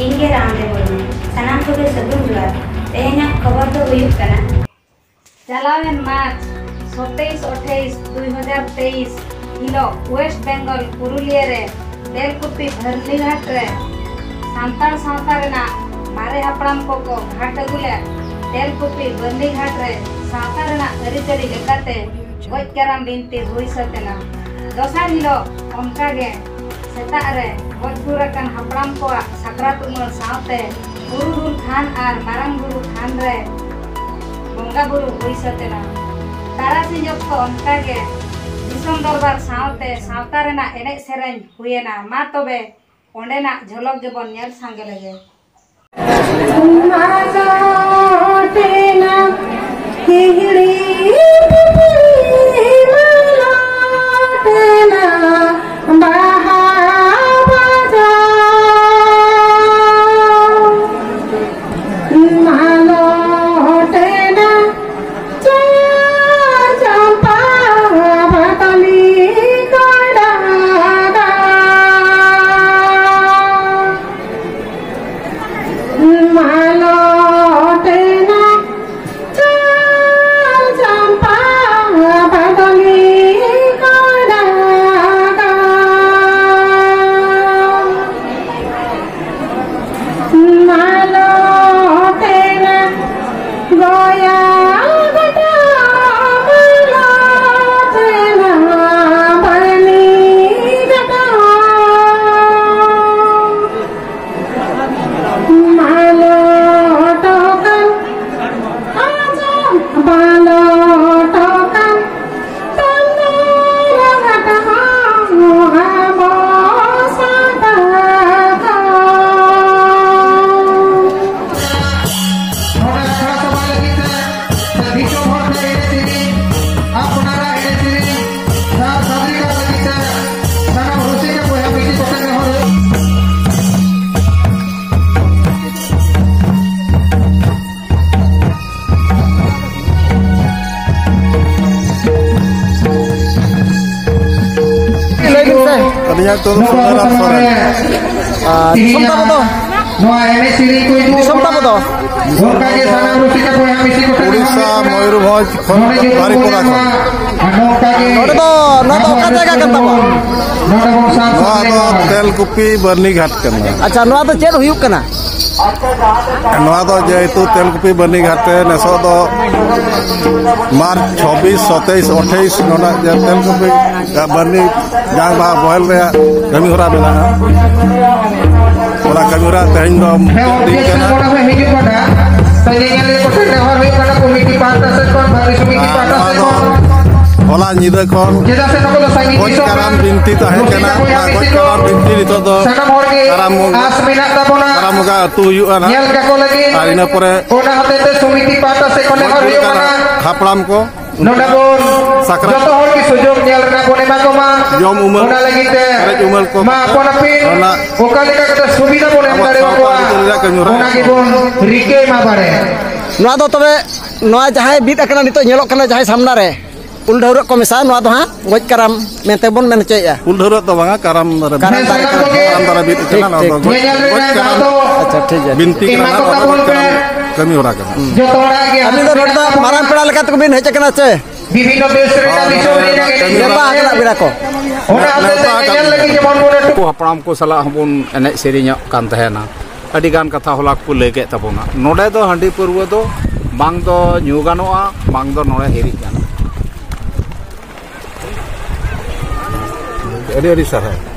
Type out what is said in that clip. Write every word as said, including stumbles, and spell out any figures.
ᱤᱧ ᱜᱮ ᱨᱟᱢᱫᱮᱵ ᱢᱩᱨᱢᱩ᱾ ᱥᱟᱱᱟᱢ ᱠᱚᱜᱮ ᱥᱟᱹᱜᱩᱱ ᱡᱚᱦᱟᱨ᱾ ᱛᱮᱦᱮᱧᱟᱜ ᱠᱷᱚᱵᱚᱨ ᱫᱚ ᱦᱩᱭᱩᱜ ᱠᱟᱱᱟ, ᱪᱟᱞᱟᱣᱮᱱ ᱢᱟᱨᱪ ᱥᱚᱛᱟᱭᱤᱥ ᱟᱴᱷᱟᱭᱤᱥ ᱫᱩᱭ ᱦᱟᱡᱟᱨ ᱛᱮᱭᱤᱥ ᱦᱤᱞᱳᱜ ᱳᱭᱮᱥᱴ ᱵᱮᱝᱜᱚᱞ ᱯᱩᱨᱩᱞᱤᱭᱟᱹ ᱨᱮ ᱛᱮᱞᱠᱩᱯᱤ ᱵᱷᱟᱹᱨᱱᱤᱜᱷᱟᱴ ᱨᱮ ᱥᱟᱱᱛᱟᱲ ᱥᱟᱶᱛᱟ ᱨᱮᱱᱟᱜ ᱢᱟᱨᱮ ᱦᱟᱯᱲᱟᱢ ᱠᱚᱠᱚ ᱜᱷᱟᱴ ᱟᱹᱜᱩ ᱞᱮᱫ ᱛᱮᱞᱠᱩᱯᱤ ᱵᱷᱟᱹᱨᱱᱤᱜᱷᱟᱴ ᱨᱮ ᱥᱟᱶᱛᱟ ᱨᱮᱱᱟᱜ ᱟᱹᱨᱤᱪᱟᱹᱞᱤ ᱞᱮᱠᱟᱛᱮ ᱜᱚᱡ ᱠᱟᱨᱟᱢ ᱵᱤᱱᱛᱤ ᱦᱩᱭ ᱥᱟᱹᱛ ᱮᱱᱟ᱾ ᱫᱚᱥᱟᱨ ᱦᱤᱞᱳᱜ ᱚᱱᱠᱟᱜᱮ ᱥᱮᱛᱟᱜ ᱨᱮ ᱜᱚᱡ ᱜᱩᱨ ᱟᱠᱟᱱ ᱦᱟᱯᱲᱟᱢ ᱠᱚᱣᱟᱜ ᱥᱟᱠᱨᱟᱛ ᱩᱢᱟᱹᱲ ᱥᱟᱶᱛᱮ ᱵᱩᱨᱩ ᱨᱩᱞ ᱛᱷᱟᱱ ᱟᱨ ᱢᱟᱨᱟᱝ ᱵᱩᱨᱩ ᱛᱷᱟᱱ ᱨᱮ ᱵᱚᱸᱜᱟ ᱵᱩᱨᱩ ᱦᱩᱭ ᱥᱟᱹᱛ ᱮᱱᱟ᱾ ᱛᱟᱨᱟᱥᱤᱧ ᱚᱠᱛᱚ ᱚᱱᱠᱟᱜᱮ ᱫᱤᱥᱚᱢ ᱫᱚᱨᱵᱟᱨ ᱥᱟᱶᱛᱮ ᱥᱟᱶᱛᱟ ᱨᱮᱱᱟᱜ ᱮᱱᱮᱡ ᱥᱮᱨᱮᱧ ᱦᱩᱭᱮᱱᱟ᱾ ᱢᱟ ᱛᱚᱵᱮ ᱚᱸᱰᱮᱱᱟᱜ ᱡᱷᱚᱞᱚᱠ ᱜᱮᱵᱚᱱ ᱧᱮᱞ ᱥᱟᱸᱜᱮ ᱞᱮᱜᱮ᱾ ᱢᱟᱞᱚᱴᱮᱱᱟ, ᱦᱤᱦᱤᱲᱤ ᱯᱤᱯᱤᱲᱤ ᱢᱟᱞᱚᱴᱮᱱᱟ, ᱵᱟᱦᱟ ᱵᱟᱜᱟᱱ᱾ ᱢᱟᱞᱚᱴᱮᱱᱟ, ᱪᱟᱞ ᱪᱟᱢᱯᱟ ᱵᱟᱛᱟᱞᱤ ᱠᱚᱭ ᱰᱟᱦᱟᱨᱟ᱾ ᱢᱟᱞᱚᱴᱮᱱᱟ, ᱪᱟᱞ ᱪᱟᱢᱯᱟ ᱵᱟᱛᱟᱞᱤ ᱠᱚᱭ ᱰᱟᱦᱟᱨᱟ᱾ ᱢᱟᱞᱚᱴᱮᱱᱟ, ᱜᱚᱭᱟ ᱜᱷᱟᱴᱟ ᱢᱟᱞᱚᱴᱮᱱᱟ, ᱵᱟᱹᱨᱱᱤ ᱜᱷᱟᱴᱟ ᱢᱟᱞᱚᱴ ᱟᱠᱟᱱ, ᱟᱡᱚᱢ ᱢᱟᱞᱚᱴ ᱟᱠᱟᱱ᱾ ᱞᱟᱹᱭ ᱵᱤᱱ ᱥᱮ᱾ ᱟᱹᱞᱤᱧᱟᱜ ᱧᱩᱛᱩᱢ ᱫᱚ ᱥᱩᱱᱟᱨᱟᱢ ᱥᱚᱨᱮᱱ᱾ ᱟᱨ ᱫᱤᱥᱚᱢ ᱛᱟᱵᱚ ᱫᱚ? ᱱᱚᱣᱟ ᱮᱱᱮᱡ ᱥᱮᱨᱮᱧ ᱠᱚ ᱤᱫᱤ ᱫᱤᱥᱚᱢ ᱛᱟᱵᱚ ᱫᱚ? ᱚᱱᱠᱟ ᱜᱮ ᱥᱟᱱᱟᱢ ᱨᱩᱥᱤᱠᱟ ᱵᱚᱭᱦᱟ ᱢᱤᱥᱤ ᱠᱚ ᱴᱷᱮᱱ ᱩᱲᱤᱥᱥᱟ, ᱱᱚᱰᱮ ᱢᱚᱭᱩᱨᱵᱷᱚᱸᱡᱽ ᱠᱷᱚᱱ ᱱᱚᱰᱮ ᱡᱚᱛᱚ ᱵᱟᱨᱤᱯᱟᱫᱟ ᱠᱚ ᱠᱷᱚᱱ᱾ ᱟᱨ ᱱᱚᱝᱠᱟ ᱜᱮ ᱱᱚᱰᱮ ᱫᱚ, ᱱᱚᱣᱟ ᱫᱚ ᱚᱠᱟ ᱟᱵᱚᱣᱟᱜ ᱡᱟᱭᱜᱟ ᱨᱟᱹᱥᱠᱟᱹ ᱠᱟᱱ ᱛᱟᱵᱚᱱᱟ? ᱛᱟᱵᱚᱱ ᱱᱚᱰᱮ ᱵᱚᱱ ᱥᱟᱨ ᱱᱚᱣᱟ ᱥᱟᱯᱲᱟᱣ ᱫᱚ ᱠᱟᱱᱟ᱾ ᱛᱮᱞᱠᱩᱯᱤ ᱵᱟᱹᱨᱱᱤ ᱜᱷᱟᱴ ᱠᱟᱱᱟ᱾ ᱟᱪᱪᱷᱟ, ᱱᱚᱣᱟ ᱫᱚ ᱪᱮᱫ ᱦᱩᱭᱩᱜ ᱠᱟᱱᱟ? ᱱᱚᱣᱟ ᱫᱚ ᱡᱮᱦᱮᱛᱩ ᱛᱮᱞᱠᱩᱯᱤ ᱵᱟᱹᱨᱱᱤ ᱜᱷᱟᱴ ᱨᱮ ᱱᱮᱥᱚᱜ ᱫᱚ ᱢᱟᱨᱪ ᱪᱷᱚᱵᱵᱤᱥ, ᱥᱟᱛᱟᱭᱤᱥ, ᱟᱴᱷᱟᱭᱤᱥ ᱱᱚᱰᱮ ᱡᱮ ᱛᱮᱞᱠᱩᱯᱤ ᱵᱟᱹᱨᱱᱤ ᱡᱟᱝ ᱵᱟᱦᱟ ᱵᱚᱦᱮᱞ ᱨᱮᱭᱟᱜ ᱠᱟᱹᱢᱤ ᱦᱚᱨᱟ ᱢᱮᱱᱟᱜᱼᱟ᱾ ᱚᱱᱟ ᱠᱟᱹᱢᱤ ᱦᱚᱨᱟ ᱛᱮᱦᱮᱧ ᱫᱚ ᱦᱮᱸ, ᱢᱩᱪᱟᱹᱫ ᱫᱤᱱ objection ᱠᱟᱱᱟ᱾ ᱚᱱᱟ ᱦᱚᱸ ᱦᱤᱡᱩᱜ ᱠᱟᱱᱟ᱾ ᱛᱚ, ᱧᱮᱧᱮᱞᱤᱭᱟᱹ ᱠᱚ ᱴᱷᱮᱱ ᱱᱮᱦᱚᱨ ᱦᱩᱭᱩᱜ ᱠᱟᱱᱟ, ᱠᱚᱢᱤᱴᱤ ᱯᱟᱦᱴᱟ ᱥᱮᱫ ᱠᱷᱚᱱ, ᱵᱷᱟᱹᱜᱤ ᱥᱚᱢᱤᱛᱤ ᱟᱨ ᱯᱟᱦᱴᱟ ᱱᱚᱣᱟ ᱥᱮᱫ ᱫᱚ ᱠᱷᱚᱱ᱾ ᱦᱚᱞᱟ ᱧᱤᱫᱟᱹ ᱠᱷᱚᱱ ᱪᱮᱫᱟᱜ ᱥᱮ ᱱᱩᱠᱩ ᱫᱚ ᱥᱟᱺᱜᱤᱧ ᱜᱚᱡ ᱫᱤᱥᱚᱢ ᱠᱟᱨᱟᱢ ᱨᱮᱱ ᱵᱤᱱᱛᱤ ᱛᱟᱦᱮᱸ ᱠᱟᱱᱟ᱾ ᱨᱩᱥᱤᱠᱟ ᱵᱚᱭᱦᱟ ᱚᱱᱟ ᱜᱚᱡ ᱢᱤᱥᱤ ᱠᱚ ᱠᱟᱨᱟᱢ ᱵᱤᱱᱛᱤ ᱱᱤᱛᱚᱜ ᱫᱚ ᱥᱟᱱᱟᱢ ᱦᱚᱲ ᱜᱮ ᱠᱟᱨᱟᱢ ᱵᱚᱸᱜᱟ, ᱟᱥ ᱢᱮᱱᱟᱜ ᱛᱟᱵᱚᱱᱟ᱾ ᱠᱟᱨᱟᱢ ᱵᱚᱸᱜᱟ ᱟᱹᱛᱩ ᱦᱩᱭᱩᱜᱼᱟ ᱱᱟᱦᱟᱜ᱾ ᱧᱮᱞ ᱠᱟᱠᱚ ᱞᱟᱹᱜᱤᱫ᱾ ᱟᱨ ᱤᱱᱟᱹ ᱯᱚᱨᱮ ᱚᱱᱟ ᱦᱚᱛᱮᱡ ᱛᱮ ᱥᱚᱢᱤᱛᱤ ᱯᱟᱦᱴᱟ ᱥᱮᱫ ᱠᱷᱚᱱ ᱜᱚᱡ ᱱᱮᱦᱚᱨ ᱜᱩᱨ ᱦᱩᱭᱩᱜ ᱠᱟᱱᱟ᱾ ᱠᱟᱱᱟ᱾ ᱦᱟᱯᱲᱟᱢ ᱠᱚ ᱱᱚᱰᱮ ᱵᱚᱱ ᱥᱟᱠᱨᱟᱛ ᱡᱚᱛᱚ ᱦᱚᱲ ᱜᱮ ᱥᱩᱡᱳᱜᱽ ᱧᱮᱞ ᱨᱮᱱᱟᱜ ᱵᱚᱱ ᱮᱢᱟ ᱠᱚᱢᱟ᱾ ᱡᱚᱢ ᱩᱢᱟᱹᱞ, ᱚᱱᱟ ᱞᱟᱹᱜᱤᱫ ᱛᱮ ᱯᱮᱨᱮᱡ ᱩᱢᱟᱹᱞ ᱠᱚ ᱢᱟ ᱟᱯᱟᱱ ᱟᱹᱯᱤᱱ ᱚᱱᱟ ᱚᱠᱟ ᱞᱮᱠᱟ ᱠᱟᱛᱮ ᱥᱩᱵᱤᱫᱷᱟ ᱵᱚᱱ ᱮᱢ ᱟᱵᱚᱣᱟᱜ ᱫᱟᱲᱮ ᱥᱟᱶᱛᱟ ᱟᱠᱚᱣᱟ, ᱟᱹᱨᱤᱪᱟᱹᱞᱤ ᱨᱮᱭᱟᱜ ᱠᱟᱹᱢᱤ ᱦᱚᱨᱟ ᱚᱱᱟ ᱮᱢ ᱜᱮᱵᱚᱱ ᱨᱤᱠᱟᱹᱭ ᱢᱟ ᱵᱟᱲᱮ᱾ ᱱᱚᱣᱟ ᱫᱚ ᱛᱚᱵᱮ, ᱱᱚᱣᱟ ᱡᱟᱦᱟᱸᱭ ᱵᱤᱫ ᱟᱠᱟᱱᱟ ᱱᱤᱛᱚᱜ ᱧᱮᱞᱚᱜ ᱠᱟᱱᱟ ᱡᱟᱦᱟᱸᱭ ᱥᱟᱢᱱᱟ ᱨᱮ, ᱩᱞ ᱰᱷᱟᱹᱣᱨᱟᱹᱜ ᱠᱚ ᱢᱮᱥᱟ, ᱱᱚᱣᱟ ᱫᱚ ᱦᱟᱸᱜ ᱜᱚᱡ ᱠᱟᱨᱟᱢ ᱢᱮᱱᱛᱮ ᱵᱚᱱ ᱢᱮᱱ ᱦᱚᱪᱚᱭᱮᱫᱼᱟ᱾ ᱩᱞ ᱰᱷᱟᱹᱣᱨᱟᱹᱜ ᱫᱚ ᱵᱟᱝᱟ, ᱠᱟᱨᱟᱢ ᱫᱟᱨᱮ ᱠᱟᱨᱟᱢ ᱵᱤᱫ, ᱫᱟᱨᱮ ᱠᱟᱱᱟ᱾ ᱠᱟᱨᱟᱢ ᱫᱟᱨᱮ ᱵᱤᱫ ᱴᱷᱤᱠ, ᱠᱟᱱᱟ, ᱱᱚᱣᱟ ᱴᱷᱤᱠ, ᱫᱚ ᱴᱷᱤᱠ᱾ ᱜᱚᱡ, ᱧᱮᱧᱮᱞ ᱜᱚᱡ ᱨᱮᱱᱟᱜ ᱠᱟᱨᱟᱢ ᱫᱟᱣ ᱫᱚ ᱵᱤᱱᱛᱤ ᱠᱟᱱᱟ ᱮᱢᱟ ᱱᱟᱦᱟᱜ, ᱠᱚ ᱱᱚᱣᱟ ᱫᱚ ᱛᱟᱵᱚᱱ ᱜᱚᱡ ᱯᱮ᱾ ᱠᱟᱨᱟᱢ ᱠᱟᱹᱢᱤ ᱦᱚᱨᱟ ᱠᱟᱱᱟ᱾ ᱡᱚᱛᱚ ᱦᱚᱲᱟᱜ ᱜᱮ ᱟᱹᱵᱤᱱ ᱫᱚ ᱱᱚᱰᱮ ᱫᱚ ᱢᱟᱨᱟᱝ ᱯᱮᱲᱟ ᱞᱮᱠᱟ ᱛᱮᱠᱚ ᱵᱤᱱ ᱦᱮᱡ ᱟᱠᱟᱱᱟ ᱪᱮ? ᱵᱤᱵᱷᱤᱱᱱᱚ ᱫᱮᱥ ᱨᱮᱱᱟᱜ ᱫᱤᱥᱚᱢ ᱨᱮᱱᱟᱜ ᱮᱱᱮᱡ ᱱᱮᱣᱛᱟ ᱥᱮᱨᱮᱧ ᱟᱠᱟᱫ ᱵᱤᱱᱟ ᱠᱚ᱾ ᱚᱱᱟ ᱦᱚᱛᱮᱛᱮ ᱱᱮᱣᱛᱟ ᱟᱠᱟᱫ ᱧᱮᱧᱮᱞ ᱞᱤᱧᱟ᱾ ᱞᱟᱹᱜᱤᱫ ᱡᱮᱢᱚᱱ ᱵᱚᱱ ᱟᱹᱴᱩ ᱠᱚ ᱦᱟᱯᱲᱟᱢ ᱠᱚ ᱥᱟᱞᱟᱜ ᱦᱚᱸᱵᱚᱱ ᱮᱱᱮᱡ ᱥᱮᱨᱮᱧᱚᱜ ᱠᱟᱱ ᱛᱟᱦᱮᱱᱟ᱾ ᱟᱹᱰᱤ ᱜᱟᱱ ᱠᱟᱛᱷᱟ ᱦᱚᱞᱟ ᱠᱚ ᱞᱟᱹᱭ ᱠᱮᱫ ᱛᱟᱵᱚᱱᱟ᱾ ᱱᱚᱰᱮ ᱫᱚ ᱦᱟᱺᱰᱤ ᱯᱟᱹᱨᱣᱟᱹ ᱫᱚ ᱵᱟᱝ ᱫᱚ ᱧᱩ ᱜᱟᱱᱚᱜᱼᱟ, ᱵᱟᱝ ᱫᱚ ᱱᱚᱰᱮ ᱦᱤᱨᱤᱡ ᱜᱟᱱᱚᱜᱼᱟ᱾ ᱟᱹᱰᱤ ᱟᱹᱰᱤ ᱥᱟᱨᱦᱟᱣ᱾